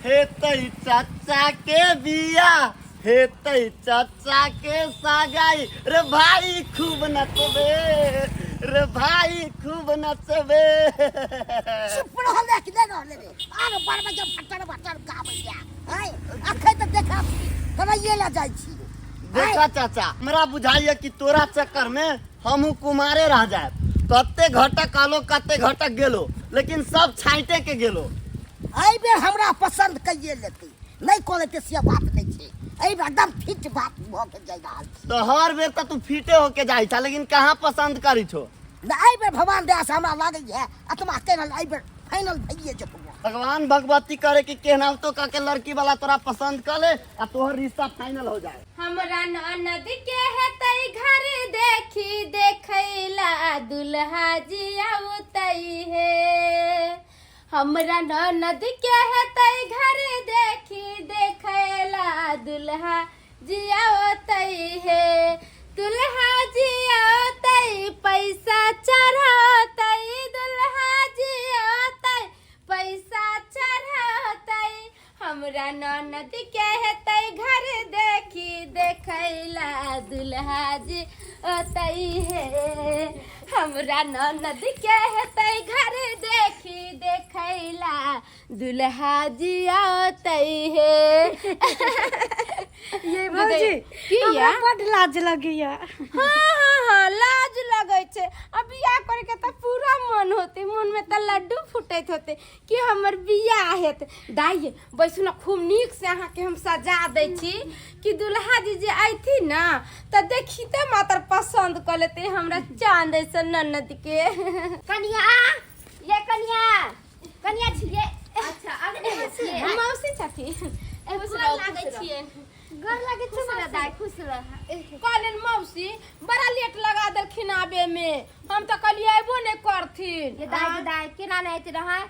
हेतै चाचा के बिया, हेतै चाचा के सगाई, रे भाई खूब नचबे, रे भाई खूब नचबे। चुप रहले कि नहि रहले रे? आर बार बार जब फटर फटर गाबैया आय, अखन तऽ देखा करैये ला जाइ छी। देखा चाचा, हमरा बुझाइया कि तोरा चक्कर में हमहू कुमारे रह जाए। कते घटक आलो, कते घटक गेलो, लेकिन सब छाइटे के गेलो। एहि बेर हमरा पसंद कइए लेतै, नहि कऽ लेतै से बात नहि छै। एहि बेर एकदम फिट बात भऽ के जाइ रहल छै। तो हर बेर तो तू फिटे होके जाइ छा, लेकिन कहाँ पसंद करी छो? नहि, एहि बेर भगवान दया से हमरा लागैया आत्मा कहि रहल, एहि बेर फाइनल भइए जेतौ। भगवान भगवती करे कि केनाहतो कह के लड़की वाला तोरा पसंद कर ले आ तोहर रिश्ता फाइनल हो जाए। हमरा ननद के हेतै घर देखी देखैला दुल्हा जी औतै हे। हमरा ननद के हेतै घर देखी देखैला दुल्हा जी औतै हे। दुल्हा जी औतै पैसा चढ़ौतै, दुल्हा जी औतै पैसा चढ़ौतै। हमरा ननद के हेतै घर देखी देखैला दुल्हा जी औतै हे। हमरा ननद के हेतै घर देखी देखैला दुल्हा जी औतै हे। ये भौजी, की हमरा या? बड लाज लगैया। हाँ हाँ हाँ, लाज लगै छै। आ बियाह करे के तऽ पूरा मन होते, मन में तऽ लड्डू फूटैत होते कि हमर बियाह हेतै। दाइ बैसू ने, खूब नीक से अहाँके हम सजा दै छी कि दुल्हा जी जे अयथिन ने तऽ देखिते मात्र पसंद कऽ लेतै हमरा चाँद ऐसन ननद के। कनिया, ये कनिया, कनिया छियै। अच्छा, अगने छियै। मौसी छथिन। खुश गोर रहू, लागै खुश रहू। छियै। गोर लागै छी खुश रह मौसी। दाइ, खुश रह। कहलियनि मौसी बड़ा लेट लगा देलखिन आबे में, हम तऽ कहलियै अयबो नहि करथिन। ये दाइ, ये दाइ, केना नहि अयती रहै?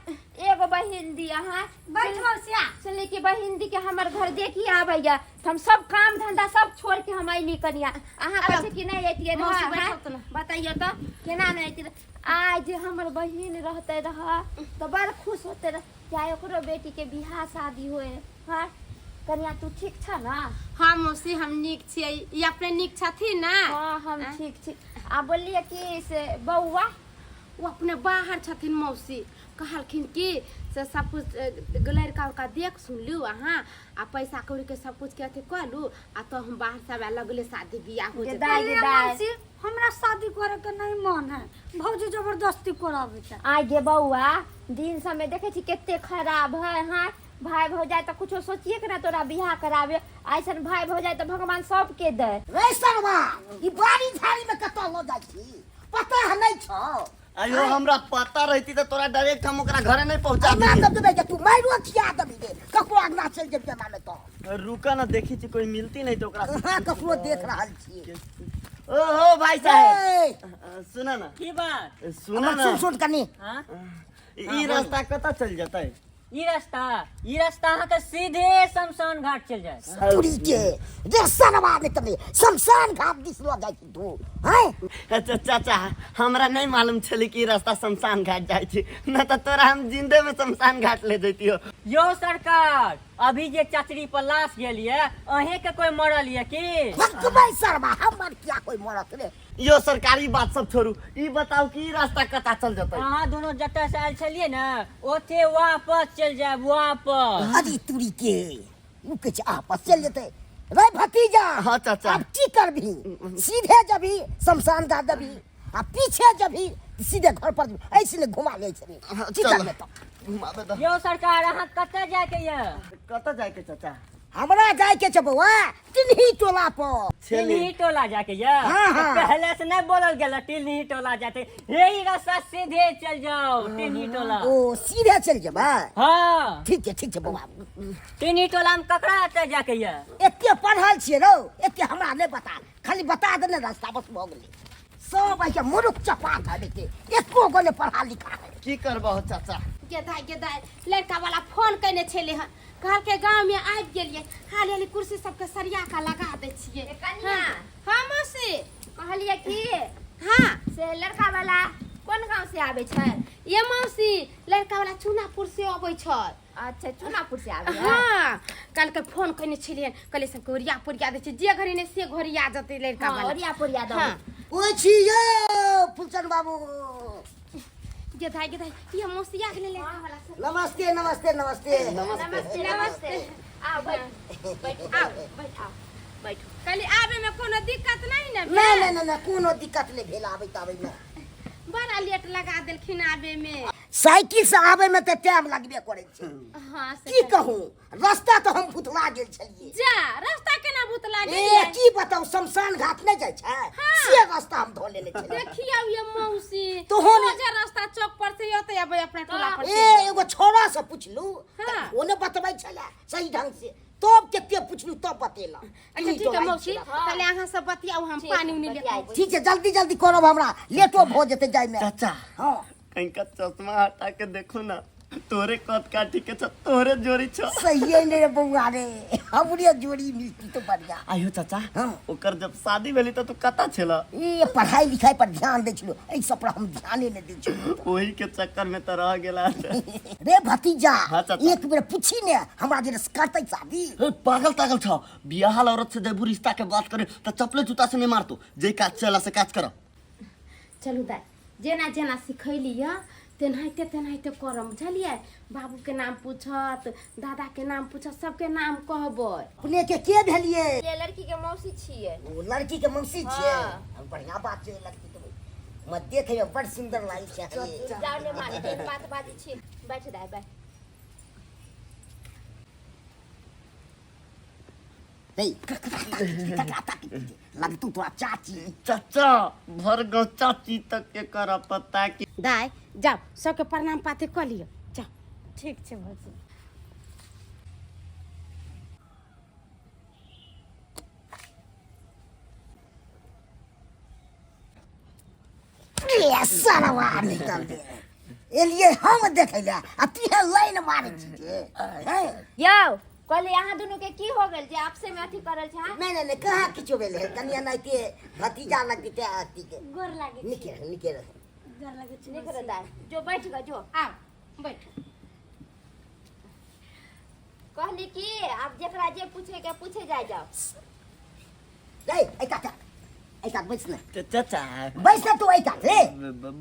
एगो बहिन दी अहाँ। बैठ मौसिया। सुनली कि बहिन दी के हमर घर देखी आबैया तऽ हम सब काम धंधा सब छोड़ के हम अयली। कनिया, अहाँ कहै छी कि नहि अयतियै रहै? मौसी, बैठब तऽ ने। बतैयौ तऽ केना नहि अयती रहै? आइ जे हमर बहिन रहतै रहै तऽ बड़ खुश होतै रहै, चाहे ओकरो बेटी के बियाह शादी होए। हाँ कनिया, तू ठीक छ ना? हाँ मौसी, हम नीक छियै। ई अपने नीक छथिन ना? हाँ, हम ठीक छी। आ बोललियै कि से बौआ? ओ अपने बाहर छथिन मौसी। कहलखिन कि से सब कुछ लड़का उड़का देख सुन लू अहाँ आ पैसा कौड़ी के सब कुछ के अथी कऽ लू आ तो हम बाहर से आबे लगले शादी बियाह हो गे जेतै। दाइ, गे अरे दाइ। मौसी, हमरा शादी करे के नहीं मन है, भौजी जबरदस्ती कराबै छै। आइ गे बौआ, दिन समय देखै छी कते खराब है। हाँ भाई भौजाई तऽ कुछो सोचिए के ना तोरा बियाह कराबे। ऐसन भाई भौजाई तऽ भगवान सबके दे। रे सरवा, ई बाड़ी झाड़ी में कतऽ लऽ जाइ छी? पता है नहीं छौ? अयो, हमरा पता रहती तऽ तोरा डायरेक्ट हम ओकरा घरे नहीं पहुंचा अंगना दी। दब देबै के तू माइरो खिया देबी रे, ककरो अंगना चलि जेबी एना में तऽ। रुका ना, देखी छी कोई मिलती नहीं तो ओकरा। कहाँ ककरो देख रहल छियै? ओहो भाई साहब, ए, सुना ना। की बात? सुना ना। सुन सुन कनी। हाँ? ई रास्ता कतऽ चल जेतै? ई रास्ता, ई रास्ता अहाँके सीधे शमशान घाट चलि जायत। तुरी के रे सरवा, ने तने शमशान घाट दिस लऽ जाइ छी तू हैं? अच्छा चाचा, हमरा नहीं मालूम छलै कि ई रास्ता शमशान घाट जाइ छै, न तऽ तोरा हम जिंदे में शमशान घाट ले जैतियो। यौ सरकार, अभी जे चचरी पर लाश गेल ये, अहीं के कोई मरल ये की? भगबै सरवा, हमर किया कोई मरत रे? यो सरकारी बात सब छोड़ू, ई बताउ कि ई रास्ता कता चल जतै? अहाँ दोनों जतऽ से आयल छलियै ने ओते वापस चलि जायब, वापस। अरे तुरी के, उ कहै छै आपस चलि जेतै। रे भतीजा। हाँ, चाचा। अब की करबही? सीधे जबही शमशान घाट जबही आ पीछे जबही सीधे घर पर जबही, ऐसे ने घुमा ले छै। हाँ, की चल। करबे तऽ? घुमाबे दऽ। यौ सरकार, अहाँ कतऽ जायके यऽ? कतऽ जायके चाचा? हमरा जायके छै बौआ टिन्ही टोला पर। टिन्ही टोला जाके यऽ? हाँ, हाँ। पहले से नहीं बोलल गेल टिन्ही टोला जाते? हे ई रास्ता सीधे चल जाओ टिन्ही टोला। ओ सीधे चलि जेबै? हाँ। ठीक छै, ठीक छै बौआ। टिन्ही टोला में ककरा एतऽ जाके यऽ? एते पढ़ल छियै रौ, एते हमरा नहि बता, खाली बता देने रास्ता बस भऽ गेलै। सब आइ मुरुख चपाट है बेटे, एको गो ने पढ़ा लिखा है। की करबहो चाचा? गेदाइ गेदाइ, लड़का वाला फोन कयने छलै हन, कहलकै गाँव में आबि गेलियै, हाली हाली कुर्सी सबके सरिया कऽ लगा दै छियै। ए कनिया। हाँ, हाँ मौसी। कहलियै कि हाँ से लड़का वाला कोन गांव से आबै छै? ये मौसी, लड़का वाला चूनापुर से अबै छै। अच्छा, चूनापुर से आबै है। हाँ, कल के फोन कने छलियन, कहले सबके ओरिया पोरिया दै छै, जे घड़ी ने से घड़ी आ जतै लड़का हाँ, वाला। ओरिया पोरिया दो। हाँ। ओ छी यौ फुलचन बाबू। गे दाइ, गे दाइ, ये मौसी आ गेलै लड़का वाला सब। नमस्ते नमस्ते नमस्ते। नमस्ते नमस्ते, आओ बैठ बैठ, आओ। बैठ, आओ बैठो। कहली आबे में कोनो दिक्कत नहीं ने? नहि नहि नहि नहि, कोनो दिक्कत नहि भेल आबैत आबै मे। बड़ा लेट लगा देलखिन आबे में। साइकिल से आबै मे तऽ टाइम लगबे करै छै। हाँ से की कहूँ, रास्ता तऽ हम भुतला गेल छलियै। जा, रास्ता केना भुतला ए गेलियै? की बताउ, शमशान घाट नहि जाइ छै, से रास्ता हम धऽ लेने छलियै। देखियौ ये मौसी, तोहो ने- सोझे रास्ता चौक पर से अतै अबै अपना टोला पर ए से। एगो छौड़ा से पुछलू तऽ हाँ। ओ ने बतबै छलै सही ढंग से, तब कते पुछलू तब बतेला। अच्छा ठीक है मौसी, ताले अहाँ सब बतियाउ, हम ठीक, पानी उनी लेके बतियाइ। अबै। ठीक छै, जल्दी जल्दी करब, हमरा लेटो भऽ जेतै जाइमे। चाचा। हँ। कहीं चश्मा हटा के देखो ना, तोरे कद काटी के छ, तोरे जोड़ी छ। सहिए ने रे बौआ रे, हमरे जोड़ी मिलती तो बढ़िया। आयो चाचा। हाँ। ओकर जब शादी भेली त तू कता छेल? ए पढ़ाई लिखाई पर ध्यान दै छलो, एहि सब पर हम ध्याने नहि दै छलो। ओही के चक्कर में त रह गेला। रे भतीजा। हाँ, चाचा। एक बेर पूछी ने हमरा जे करतै शादी। ए, पागल तागल छ? बियाहल औरत से जब रिश्ता के बात करे त चपले जूता से नहीं मारतो। जे काज चला से काज कर। चलू दाइ, जेना जेना सिखैली यऽ तेनाहिते तेनाहिते करम, बुझलियै? बाबूके नाम पूछत, दादाके नाम पूछत, सबके नाम कहबै। अपने के के भेलियै? ये लड़की के मौसी छियै। ओ लड़की के मौसी छियै? हाँ। बढ़िया बात छै, लड़की के मत देखै मे बड़ सुंदर लागै छै। जाओ ने मार, एक बात बाजै छी, बैठ दाइ बैठ। नहीं, ककरा ताकै छी, ककरा ताकै छी? लगतौ तोरा चाची। चाचा, भर गो चाची तक के कर पता की। दाइ जाउ, सबके प्रणाम पाती कऽ लिअ, जाउ। ठीक छै भौजी। रे सरवा निकल दे, एलियै हम देखै लए आ तू लाइन मारै छी जे हैं? यौ, कहली अहाँ दुनू के की हो गेल जे आपसे में अथी करल छै? नहि नहि नहि, कहाँ किछो भेलै है, कनिया नाइते भतीजा लगतै अथी के। गोर लागै छी। नीके रह, नीके रह। गोर लागै छी। निक रह दाइ, जो बैठ ग जो। आउ बैठ। कहली कि आब जेकरा जे पूछे के पूछे जाय जाओ। रे एहि कात, एहि कात बैस ने। चाचा। बैस ने तू एहि कात रे।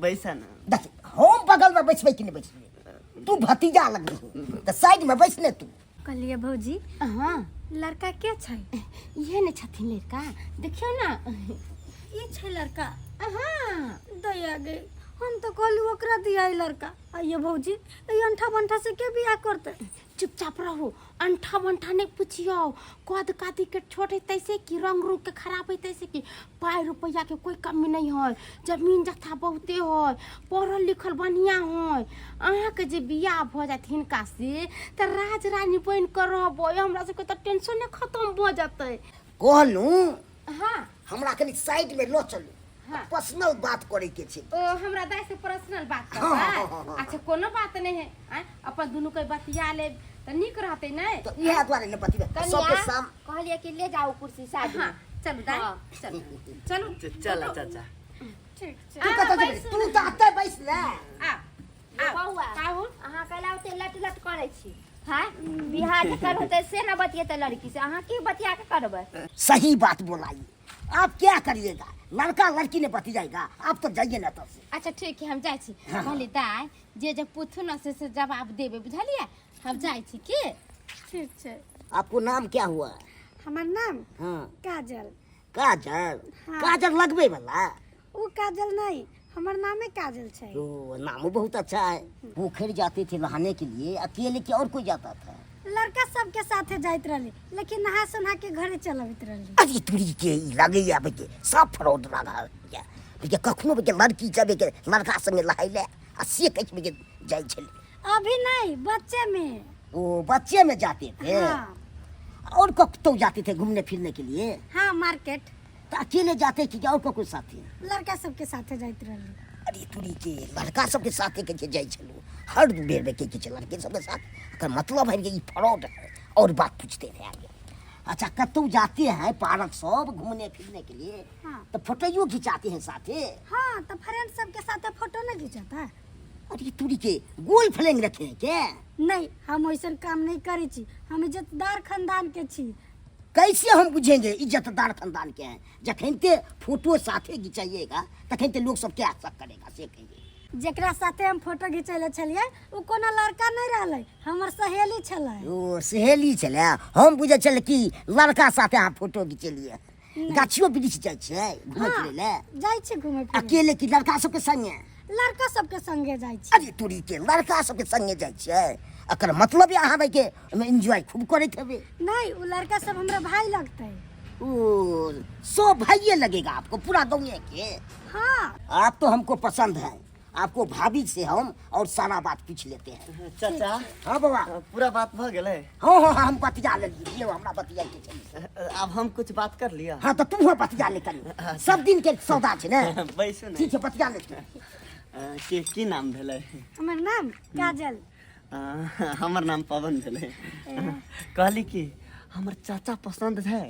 बैसा ना। देख, हम बगल में बैसबै कि नहि बैसबै? तू भतीजा लगबी तऽ साइड में बैस ने तू। कहलिए भौजी। हाँ। लड़का के छै? इहे ने छथिन लड़का, देखियौ ने। ई छै लड़का? हाँ। दया गई, हम तो कहलू ओकरा दिया लड़का। आइए भौजी, ई अंठा बंठा से के बियाह करते? चुपचाप रहू, अंठा बंठा नहीं पूछियो। कद कादी के छोट है तैसे कि रंग रूप के खराब है तैसे कि पाई रुपया के कोई कमी नहीं है, जमीन जथा बहुते है, पढ़ल लिखल बढ़िया है। अहाँके जे बियाह भऽ जायत हिनका से तऽ राज रानी बनि कऽ रहबै, हमरा सबके तऽ टेंशने खत्म भऽ जेतै। कहलहुँ। हाँ। हमरा कनि साइड में लऽ चलू। हाँ। पर्सनल बात करे के छै। ओ हमरा दाइ से पर्सनल बात हाँ, करबै? हाँ, हाँ, हाँ। अच्छा, कोनो बात नहीं है, आँय, अपन दुनू के बतिया लेब तऽ नीक रहतै नै? तऽ इएह दुआरे ने बतिया कनिया, सबके साम। कहलिए कि ले जाओ कुर्सी साइड में। हाँ चलू दाइ। हाँ। चलू चलू। चल चाचा। ठीक छै। तू कतऽ जेबै? तू तऽ एतऽ बैस ले। आ ये बौआ, कहू। अहाँ कैला ओते लट लट करै छी? हाँ, बियाह जकर होतै से न बतियेतै लड़की से, अहाँ की बतिया के करबै? सही बात बोलाई, आप क्या करिएगा, लड़का लड़की ने बती जाएगा, आप तो जाइए ना तब से। अच्छा ठीक है, हम जाइ छी। कहली दाइ, जे जे पूछू न से जवाब देबै, बुझलियै? हम जाइ छी की। ठीक छै। आपको नाम क्या हुआ? हमर नाम? हाँ। काजल। काजल? हाँ। काजल लगबे वाला? ओ काजल नहीं, हमर नामे काजल छै। ओ नामो बहुत अच्छा है। पोखर जाते थे नहाने के लिए अकेले कि और कोई जाता था? लड़का सबके साथे जाइत रहली, लेकिन नहा सुना के घरे चल अबैत रहली। अरे तुरी के ई लगे आबे के सब फ्रॉड लगा या के कखनो के लड़की जाबे के लड़का संगे नहाय ले आ से कह के जाइ छले। अभी नहीं, बच्चे में। ओ बच्चे में जाते थे? हाँ। और कब जाते थे घूमने फिरने के लिए? हाँ, मार्केट। तो अकेले जाते कि और कोई साथी? लड़का सबके साथे जाइत रहली। अरे तुरी के लड़का सबके साथे के जे जाइ छलू हर बेर में के के लड़के सबके साथ, एकर मतलब है कि ई फ्रॉड है। और बात पूछते थे आगे। अच्छा, कतौ जाते हैं पार्क सब घूमने फिरने के लिए? हाँ। तो फोटोइयो घिंचाते हैं साथे? हाँ, तो फ्रेंड सबके साथे फोटो नहीं घिंचाता है। अरे तुरी के गोल फ्लेंग रखे हैं क्या? नहीं, हम ऐसा काम नहीं करी छी, हम इज्जतदार खानदान के छी। कैसे हम बुझेंगे इज्जतदार खानदान के हैं? जखन ते फोटो साथे घिंचाइएगा तखन ते लोग सब क्या शक करेगा से कहिए। जेकरा साथे हम फोटो घिंचैले छलियै ओ कोनो लड़का नहीं रहलै, हमर सहेली छलै। ओ सहेली छलै, हम बुझै छलै कि लड़का साथे अहाँ फोटो घिचेलियै। गाछियो वृक्ष जाइ छियै घुमै फिरै लए? जाइ छी घुमै फिरै। अकेले कि लड़का सबके संगे? लड़का सबके संगे जाइ छी। अरे तोरी के, लड़का सबके संगे जाइ छियै, एकर मतलब यऽ अहाँ के ओहिमे एन्जॉय खूब करैत हेबै। नहीं, ओ लड़का सब हमरा भाई लगतै। ओ सब भाइये लगेगा आपको पूरा गाँव के? हाँ। आप तो हमको पसंद है, आपको भाभी से हम और सारा बात पूछ लेते हैं। चाचा। हाँ बाबा। पूरा बात भ गेलै? हाँ हाँ हाँ, हम बतिया लेलियै, यौ हमरा बतिया के छै। आब हम कुछ बात कर लिया? हाँ, तो तू बतिया ले कनी, सब दिन के सौदा छै ने। बैसू ने। ठीक छै, बतिया ले तू। के की नाम भेलै? हमर नाम काजल। हमर नाम पवन भेलै। कहली कि हमर चाचा पसंद है?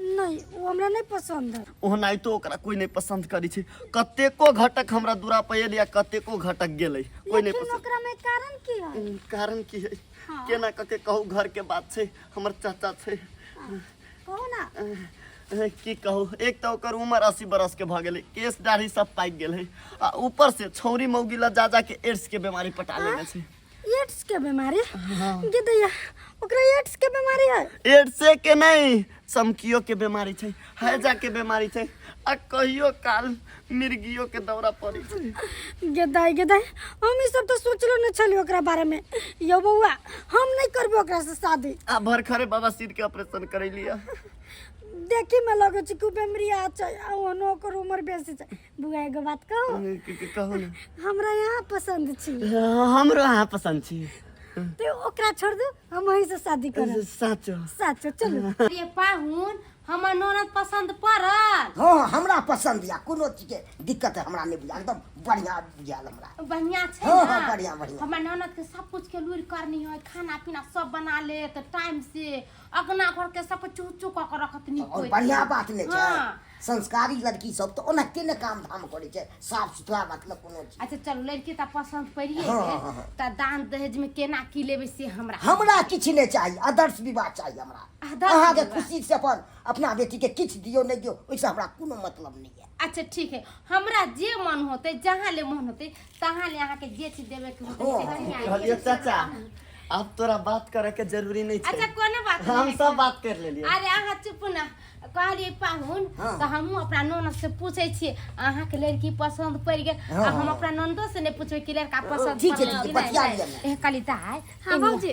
नहीं, वो हमरा नहीं पसंद है। ओनाहितो ओकरा कोई नहीं पसंद करै छै, कतेको घटक हमरा दूरा पर एलै आ कतेको घटक गेलै, कोई नहीं लेकिन पसंद। ओकरा में कारण की है? कारण की है? हाँ। केना कऽ के कहू, घर के बात छै, हमर चाचा छै। कहू ना। की कहू, एक तऽ ओकर उमर 80 बरस के भऽ गेलै, केश दाढ़ी सब पाकि गेलै आ ऊपर से छौरी मौगी ला जा जा के एड्स के बीमारी पटा लेने छै। एड्स के बीमारी? गे दैया, ओकरा एड्स के बीमारी है? एड्से के नहीं, चमकियो के बीमारी छै, हैजा के बीमारी छै आ कहियो काल मिर्गियो के दौरा पड़ै छै। गे दाई, गे दाई, हम ई सब तो सोचलो नहीं छलियै ओकरा बारे में। यौ बौआ, हम नहीं करबै ओकरा से शादी। आ भरखरे बाबा सिर के ऑपरेशन करैलियै। देखी में लगे छै कि बीमारी छै आ ओनो ओकर उम्र बेसी छै। बौआ, एगो बात कहू? कहू ने। हमरा यहाँ पसंद छी। हमरो अहाँ पसंद छी। तो ओकरा छोड़ दू, हम वहीं से शादी करब। साचो? साचो, चलू। अरे पाहुन, हमर ननद पसंद पड़ल? हाँ, हमरा पसंद या, कोनो चीज के दिक्कत है हमरा नहीं बुझायल, एकदम बढ़िया बुझायल हमरा। बढ़िया छै? हाँ, ना? हाँ, बढ़िया, बढ़िया। हमर ननद के सब कुछ के लूरि करनी है, खाना पीना सब बना लेत टाइम से, अंगना घर के सब चू चू कऽ के रखत नीक। और बढ़िया बात नहीं छै? हाँ। संस्कारी लड़की सब तऽ ओनाहिते ने काम धाम करै छै, साफ सुथरा, मतलब कोनो चीज। अच्छा चलू, लड़की तऽ पसंद पड़िए हाँ, गेल। हाँ, हाँ। तऽ दान दहेज में केना की लेबै से हमरा हमरा किछु नहि चाही, आदर्श विवाह चाही हमरा। आदर्श अहाँके विवाह। खुशी से अपन अपना बेटी के किछु दियौ नहि दियौ, ओहिसँ हमरा कोनो मतलब नहि यऽ। अच्छा ठीक है, हमरा जे मन होते, जहाँ ले मन होते तहाँ ले अहाँके जे चीज देबे के होते से कनिया। कहलियो चाचा, अब तोरा बात करे के जरूरी नहीं छै। अच्छा, कोनो बात हम नहीं। सब बात कर लेलियै। अरे अहाँ चुप ना। कहलियै पाहुन, हाँ। तऽ हमहूँ अपना ननद से पूछै छियै, अहाँके लड़की पसंद पड़ि गेल। हाँ, आ हम हाँ। अपना ननदो से नहि पूछबै कि लड़का पसंद ठीक छै, पड़ल ठीक छै, कि नहि। बतिया लिअ ने। ए कहली दाइ। हाँ भौजी।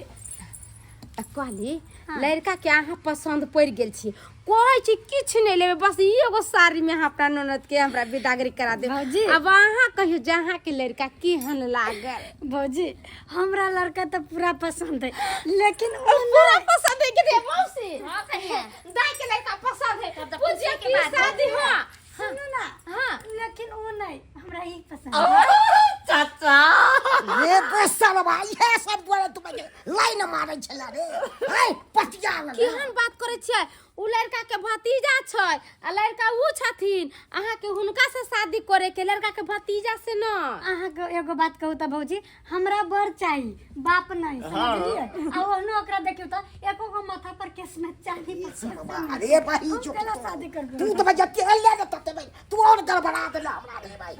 आ कहली, लड़का के अहाँ पसंद पड़ि गेल छी, कहै छी किछु नहि लेबै, बस ई एगो साड़ी में अहाँ अपना ननद के हमरा विदागरी करा देब। भौजी। आब अहाँ कहियौ जे अहाँके लड़का केहन लागल? भौजी, हमरा लड़का तो पूरा पसंद है, लेकिन ओ पूरा पसंद है कि रे मौसी? हाँ कनिया। दाई के लड़का पसंद है। तब तऽ पूछिए खुशी के की बात है। शादी। हाँ। सुनू ना। हाँ। लेकिन ओ नहीं, हमरा ही पसंद है। चाचा। रे बसलवा, इएह सब दुआरे तू लाइन मारै छला रे है पटिया लग। केहन बात करै छियै? उ लड़का के भतीजा छै आ लड़का उ छथिन, अहाँके हुनका से शादी करे के, लड़का के भतीजा से न। अहाँके एगो बात कहू तऽ भौजी, हमरा बर चाही, बाप नहीं, समझलियै? आ ओहनो ओकरा देखियौ तऽ एको गो माथा पर केस में चाही पर केस नहीं। अरे भाई, हम जो केना शादी करबै? तू तऽ भाई जते एले ने तते भाई तू और गड़बड़ा देला हमरा रे भाई,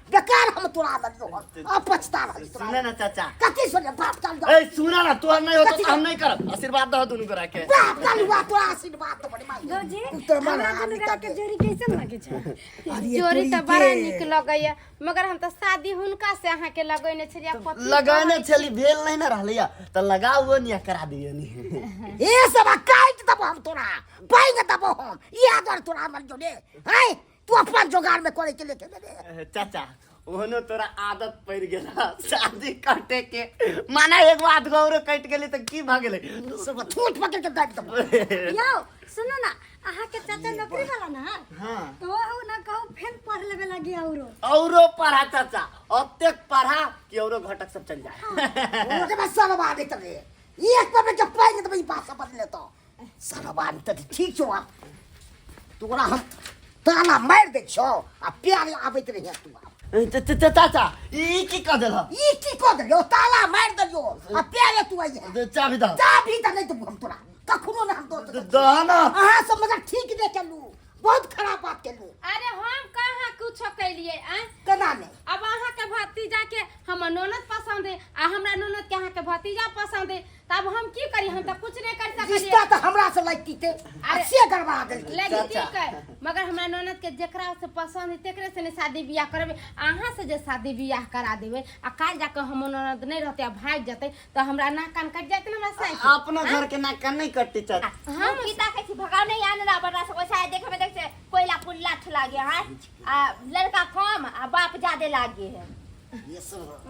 बेकार हम तोरा देलियो हन, अब पछता रहली तोरा। सुने ना चाचा। कथी सुने? बाप चल जा। ए सुना ना, तोहर नहीं होतो तो हम नहीं करब, आशीर्वाद दो दुनू गोरा के। बाप चल हुआ, तोरा आशीर्वाद तो बड़ी माई। भौजी, तू तो मन हमरा दुनू गोरा के जोड़ी कैसन लागै छै? अरे जोड़ी तोरी तऽ बड़ा के। नीक लगैया, मगर हम तऽ शादी हुनका से अहाँके लगैने छलियै पति। लगाने छली, भेल नहीं ना रहलैया त लगा हुआ नहीं करा दिए नी। ए सब काट देबो हम तोरा, पाइंग देबो हम, इएह दुआरे तोरा मर जो रे हैं, तू अपन जोगार में करे के लेके रे। चाचा, ओहनो तोरा आदत पड़ गेला शादी कटे के, माना एक बात गौरो कट गेली त की भ गेलै? सब ठूठ पकड़ के दाबि देबो। यौ सुनू ना, अहाँके चाचा नौकरी वाला ना? हाँ। तो ओ ना कहू फेर पढ़ लेबे लागी औरो। औरो पढ़ा चाचा, ओतेक पढ़ा कि औरो घटक सब चल जाए। ओकरा सब आदत रे, एक पर में जब पाइंग देबो ई बात समझ लेतो। सरवा तऽ ठीक छौ। आब तोरा हम ताला मारि दै छौ आ प्यार आबैत रहिए तू आब। चाचा, ई की कह देलह? ई की कऽ देलियौ? ताला मारि देलियौ आ प्यारे तू आइहे। चाबी दह। चाबी तऽ नहि देबौ हम तोरा, कखनो नहि हम दऽ सकैत। दह ना। अहाँ सब मगर ठीक नहि केलू, बहुत खराब बात केलू। अरे हम कहाँ कुछो कैलिए आँय? केना नहि? अब अहाँ के भतीजा के हमर ननद पसंद है आ हमरा ननद के अहाँ के भतीजा पसंद है, तब हम की करी? हम तऽ कुछ नहीं कर सकलिए। रिश्ता तऽ हमरा से लगती आ से गड़बड़ा देलकै। लगी ठीक है, मगर हमरा ननद के जेकरा से पसंद है तेकरे से नहीं शादी बियाह करबे। अहाँ से जे शादी बियाह करा देबे आ काल्हि जाके हमर ननद नहीं रहते आ भागि जेतै तऽ हमरा नाक कान कटि जायत ने हमरा साइकिल। अपना घर के नाक कान नहीं कटती चाचा। हम की ताकै छी? भगाव नहीं आने ला बड़ा से वैसा देखे में देख से कोयला कुल्ला लागे है आ लड़का कम आ बाप ज्यादा लागे है। ये सब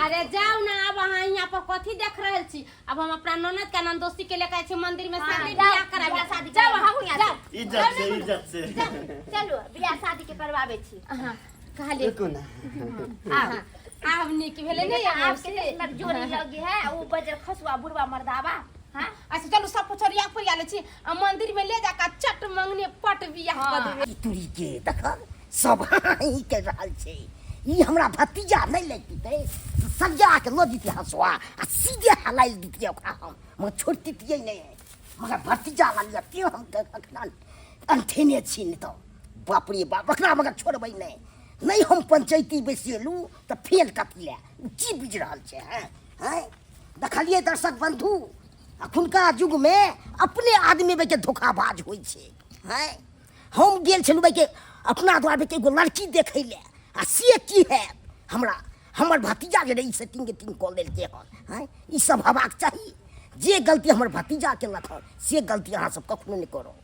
अरे जाओ ना, अब अहाँ यहाँ पर कथी देख रहल छी? अब हम अपना ननद के ननदोसी के लेके आए छी मंदिर में। हाँ, शादी जाओ, बियाह कराबे। बियाह शादी जाओ। कराबे। अहाँ यहाँ जाओ। इज्जत से, इज्जत से। चलो, बियाह शादी के करवावे छी। हाँ, कहलिए। रुकू ना। हाँ, आब नीक भेलै ने? आपके सुंदर जोड़ी लगी है वो बजर खसुआ बुढ़वा मर्दावा। हाँ। अच्छा चलू, सब कुछ ओरिया फोरिया लै छी आ मंदिर में ले जाकर चट मंगने पट बियाह कऽ देबै। ई तुरी के देखल सब ही कर रहल छै। ई हमरा भतीजा नहि लगितै तऽ सरिया के लऽ जैतियै हँसुआ आ सीधे हलाइ दितियै ओकरा हम, मगर छोड़तियै नहि। मगर भतीजा लगिए ते हम अखना अनठेने छी, नहि तऽ बाप रे बाप, ओकरा मगर छोड़बै नहि। नहि हम पंचायती बैसेलू तऽ फेल कथी लए? ओ की बुझि रहल छै? हैं हैं, देखलियै दर्शक बंधु, अखुनका युगमे अपने आदमी के धोखाबाज होइ छै। हैं, हम गेल छलहुँ के अपना द्वार के एगो लड़की देखै लए आ से की हैत, हमरा हमर भतीजा जे रहै ई सेटिंग वेटिंग कऽ लेलकै हन। हैं, ई सब हेबाक चाही? जे गलती हमर भतीजा केलक हन से गलती अहाँ सब कखनो नहि करब।